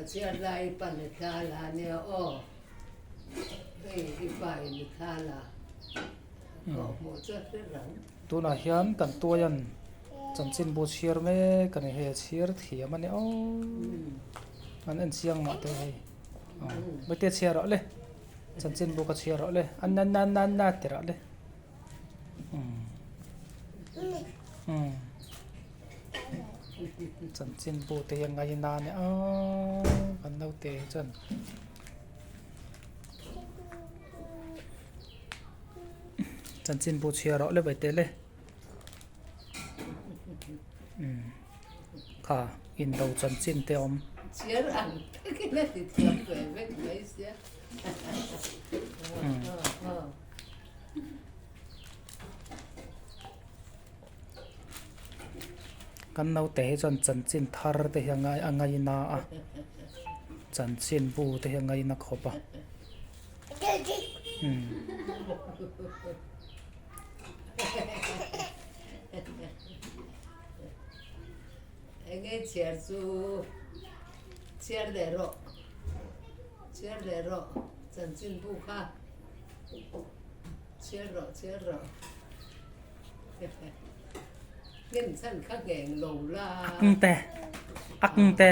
Lehkha chhiar lai i pan i thla la ania aw. Hei i pa in i thla la kawh hmuh chu a hre rang. Tunah hian kan tuaian chanchinbu chhiar mek a ni hei a chhiar thiam a ni aw. An en chiang mah teh hei. Bawihte chhiar rawh le. Chanchinbu ka chhiar rawh le. A na na na na ti rawh le. Chanchinbu te hi a ngaina a nia aw kan naute hi chuan chanchinbu chhiar rawh le Baite le kha indo chanchin te a awm. Chhiar ang takin a ti thiam ve vek mai sia. Kan naute hi chuan chanchin thar te hi a ngai a ngaina a chanchin bu te hi a ngaina khawp a umm. Enge chhiar chu chhiar leh rawh chhiar leh rawh chanchin bu kha. Chhiar rawh chhiar rawh nghen chhan kha ngheng lo la. Akng te akng te.